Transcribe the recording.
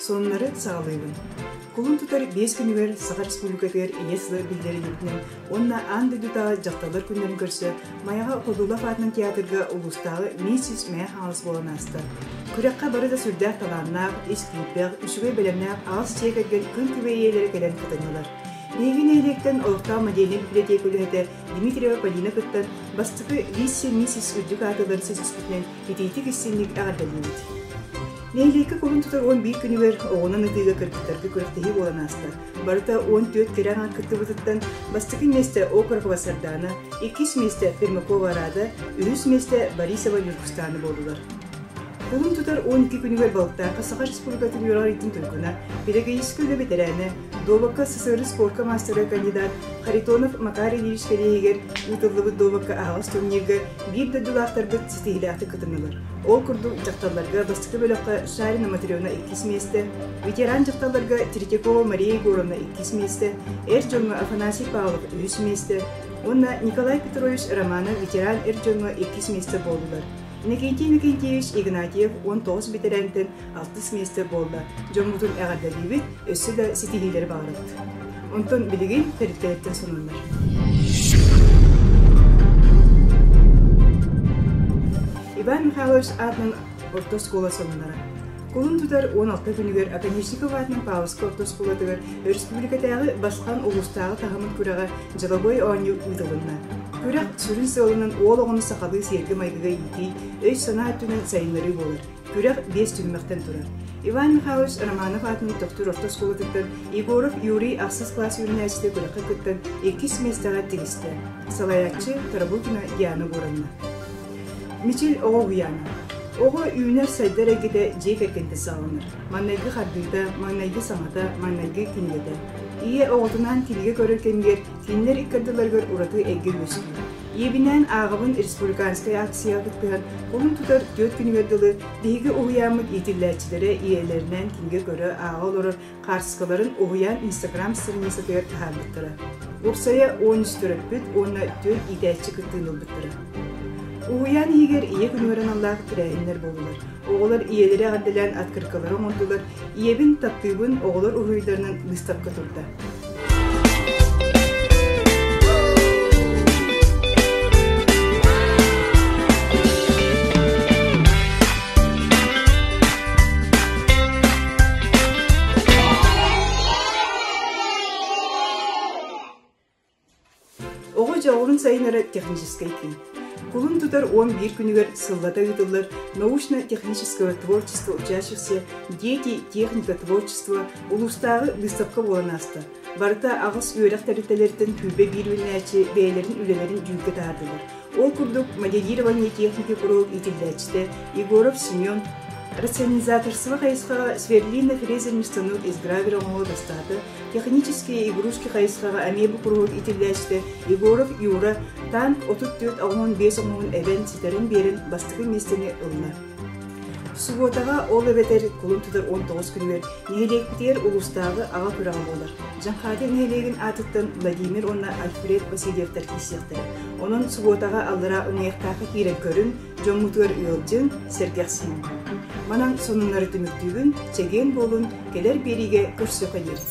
Сонуннары саҕалыыбын. Кулун тутар биэс күнүгэр Саха Республикатыгар Ийэ сыла биллэриллибитинэн уонна аан дойдутааҕы дьахталлар күннэрин көрсө Майаҕа Ходулов аатынан театрга улуустааҕы Миссис Мэйэ Хаҥалас буолан ааста. Күрэххэ бары да сүрдээх талааннаах, ис киирбэх, үчүгэй бэлэмнээх аҕыс дьиэ кэргэн күн күбэй ийэлэрэ кэлэн кытыннылар. Биһиги нэһилиэктэн олохтоох модельнай библиотека үлэһитэ Дмитриева Полина кыттан, бастакы вице-миссис үрдүк аатыларын ситиспитинэн итиитик-истиҥник эҕэрдэлиибит. Нэһилиэккэ кулун тутар 11 күнүгэр оҕунан ытыыга кыргыттарга күрэхтэһии буолан ааста. Барыта 14 кэрэ аҥаар кыттыбытыттан бастакы миэстэ Окорокова Сардаана, иккис миэстэ Пермакова Рада, үһүс миэстэ Борисова Ньургустаана буоллулар. Кулун тутар 12 күнүгэр Балыктаахха Саха Республикатын үөрэҕириитин туйгуна, педагогическай үлэ бэтэрээнэ, дуобакка СССР спорка маастара кандидат Харитонов Макар Ильич кэлиэһигэр ыытыллыбыт дуобакка аһаҕас турнирга биир дойдулаахтарбыт ситиһиилээхтик кытыннылар. Ол курдук, дьахталларга бастакы бөлөххө Шарина Матрена иккис миэстэ, ветеран дьахталларга Третьякова Мария Егоровна иккис миэстэ, эр дьоҥҥо Афанасий Павлов үһүс миэстэ уонна Николай Петрович Романов ветеран эр дьоҥҥо иккис миэстэ буоллулар. Иннокентий Иннокентьевич Игнатьев 19 бэтэрээнтэн алтыс миэстэ буолла. Дьоммутун эҕэрдэлиибит, өссө да ситиһиилэри баҕарабыт. Онтон билигин тэрилтэлэртэн сонуннар. Иван Михайлович аатынан орто оскуола сонуннара. Кулун тутар 16 күнүгэр Оконешников аатынан Павловскай орто оскуолатыгар өрөспүүбүлүкэтээҕи Басхан улуустааҕы таһымын күрэҕэ дьылабыай оонньуу ыытылынна. Күрэх сүрүн сыалынан уол оҕону сахалыы сиэргэ-майгыга иитии, өй-санаа өттүнэн сайыннарыы буолар. Күрэх биэс түһүмэхтэн турар. Иван Михайлович Романов аатынан Төхтүр орто оскуолатыттан Егоров Юрий ахсыс кылаас үүнээччитэ күрэххэ кыттан иккис миэстэҕэ тигистэ. Салайааччы Тарабукина Диана Гуровна. Мичил оҕо уһуйаана. Оҕо үүнэр-сайдар эйгэтэ дьиэ кэргэнтэн саҕаланар. Маҥнайгы хардыыта, маҥнайгы саҥата, маҥнайгы кинигэтэ. Ийэ оҕотунаан кинигэ көрөр кэмигэр кинилэр икки ардыларыгар ураты эйгэ үөскүүр. Ийэбинээн ааҕабын республиканскай акцияҕа кыттыһан, кулун тутар түөрт күнүгэр дылы биһиги уһуйааммыт иитиллээччилэрэ ийэлэринээн кинигэ көрө, ааҕа олорор хаартыскаларын уһуйаан инстаграм страницатыгар таһаарбыттара. Уопсайа 13 төрөппүт уонна түөрт иитээччи кыттыыны ылбыттара. Уһуйаан иһигэр ийэ күнүгэр аналлаах тэрээһиннэр буоллулар. Оҕолор ийэлэри эҕэрдэлээн открыткалары оҥордулар, ийэбин таптыыбын оҕолор уруһуйдарынан выставка турда. Оҕо дьоҕурун сайыннара техническэй киин. Кулун тутар 11 күнүгэр сыллата ыытыллар научно-технического творчества учащихся «Дети. Техника творчества» улуустааҕы быыстапка буолан ааста. Барыта аҕыс үөрэх тэрилтэлэриттэн 21 үүнээччи бэйэлэрин үлэлэрин дьүүлгэ таһаардылар. Ол курдук, моделирование техники куруһуок иитиллээччитэ Егоров Семен рационализаторство хайысхаҕа сверлильно-фрезерный станок из гравера оҥоһуу бастаата, технические игрушки хайысхаҕа эмиэ бу куруһуок иитиллээччитэ Егоров Юра танк 34 85 оҥоһун эбэн ситэрэн биэрэн бастакы миэстэни ылла. Субуотаҕа, ол эбэтэр кулун тутар 19 күнүгэр нэһилиэкпитигэр улуустааҕы аҕа күрэҕэ буолар. Дьаҥхаады нэһилиэгин аатыттан Владимир уонна Альфред Васильевтар киирсиэхтэрэ. Онон субуотаҕа аллараа Ымыйахтаахха киирэн көрүҥ, дьоммутугар ыалдьыҥ, сэргэхсийиҥ. Манан сонуннары түмүктүүбүн, чэгиэн буолун, кэлэр биэриигэ көрсүөххэ диэри.